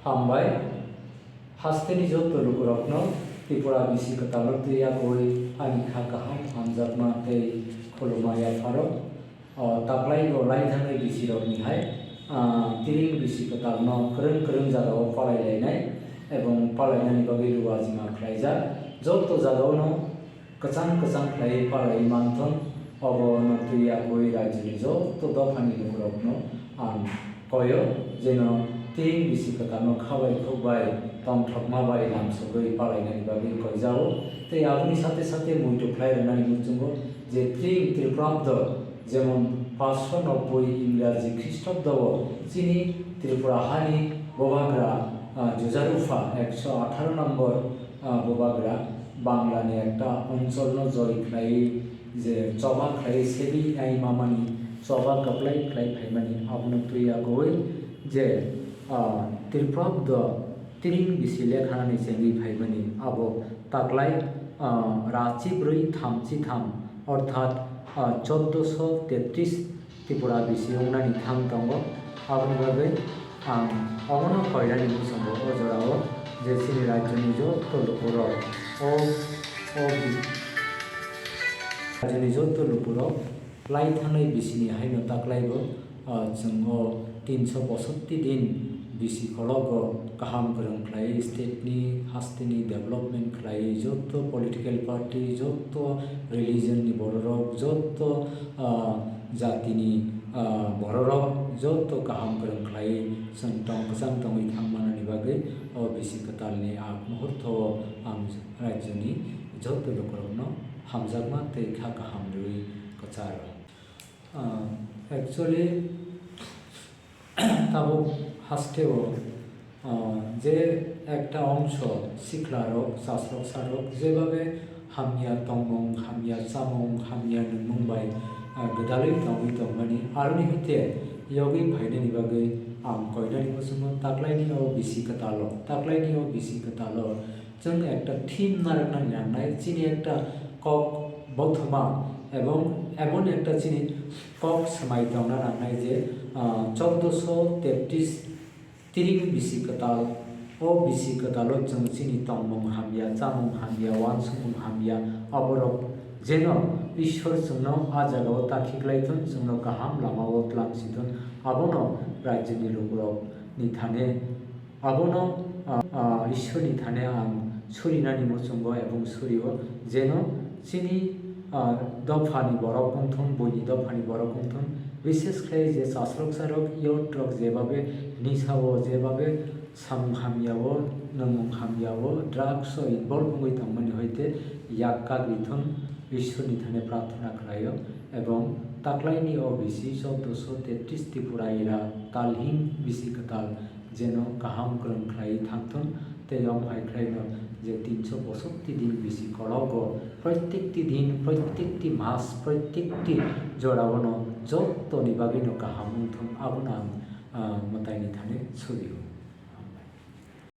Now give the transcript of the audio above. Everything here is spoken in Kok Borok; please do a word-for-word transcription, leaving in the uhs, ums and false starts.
Hambai. Hasteni joto lukurokno Tripura bisi kwtalno twi yakwi ani kha kaham hamjakma tei khulumma yapharo. O taklai bo lai thangwi bisirokni hai, ah, tiring bisi kwtalno kwrwng kwrwng jagao palai lainai ebong palainani bagwi luajima khlaijak. Joto jagaono kwchang kwchang khlaiwi palaiwi manthung. Obo no twi yakwi rajyoni joto dophani lukurokno ang koyo, jeno tiring bisi kwtalno khabai khukbai tongthokma bai lamsogwi palainani bagwi koijao. Tei aboni sate sate muitu khlai rwnani muchungo je tiring Tripurabdo jemon paanch sho nobboi Ingraji Khristobdo o chini Tripura hani bubagra, ah, Jujarupha ekso atharo nombor, ah, bubagra Banglani ekta oncholno joi khlaiwi je choba khlaiwi sebi nai mamani choba kwplai khlai phaimani abono twi yakwi je, ah, Tripurabdo tiring bisi lekhanani chengwi phaimani abo taklai, ah, rachi brwi thamchi tham orthat, ah, choddo sho tetris Tripura bisi wngnani thang tongo. Aboni bagwi ang omono koinani muchungo o jorao je chini rajyoni joto lukurok o, o bi-, rajyoni joto lukurok lai thangnai bisini haino taklaibo, ah, chwng o tinsho posotti din bisi khologo kaham kwrwng khlaiwi state ni hasteni development khlaiwi joto political party, joto religion ni bororok, joto, ah, jatini, ah, bororok joto kaham kwrwng khlaiwi chwng tong kwchang tongwi thang manani bagwi o bisi kwtalni ag muhurto o ang rajyoni joto lukurokno hamjakma tei kha kaham rwui kwcharo. Ah, actually, tabuk hasteo, ah, je ekta ongso siklarok, chasroksarok jebabe hamya tongmung, hamya chamung, hamya nwngmung bai, ah, gwdalwi tongwi tongmani, aroni hwite yogwi phainani bagwi ang koinani muchungo taklaini o bisi kwtalo, taklaini o bisi kwtalo chwng ekta theme narwknani nangnai, chini ekta kok bothoma ebong emon ekta chini kok swmai tongna nangnai je, ah, choddo sho tetris tiring bisi kwtal, o bisi kwtalo chwng chini tongmung hamya, chamung hamya, uansukmung hamya, aborok jeno Ishwar chwngno a jagao ta khiklai thun, chwngno kaham lamao tlang si thun, abono rajyoni lukurokni thane Abono, ah, ah, Ishwarni thani ang surinani muchungo ebong surio, jeno chini, ah, dophani borok wngthun, buini dophani borok wngthun, bises khe je chasroksarok, youth rok jebabe nisao, jebabe samung hamyao, nwngmung hamyao, drugs o involve wngwi tongmani hoite yak kagwi thun Ishwarni thani prarthana khlaio, ebong taklaini o bisi chouddosho tetris Tripura era talhing bisi kwtal jeno kaham kwrwng khlaiwi thangthun tei yom hai khlaino je tinsho posotti din bisi kologo proitekti din, proitekti mas, proitekti joraono jottoni bagwino kaham wngthun abono ang, ah, mwtaini thani surio.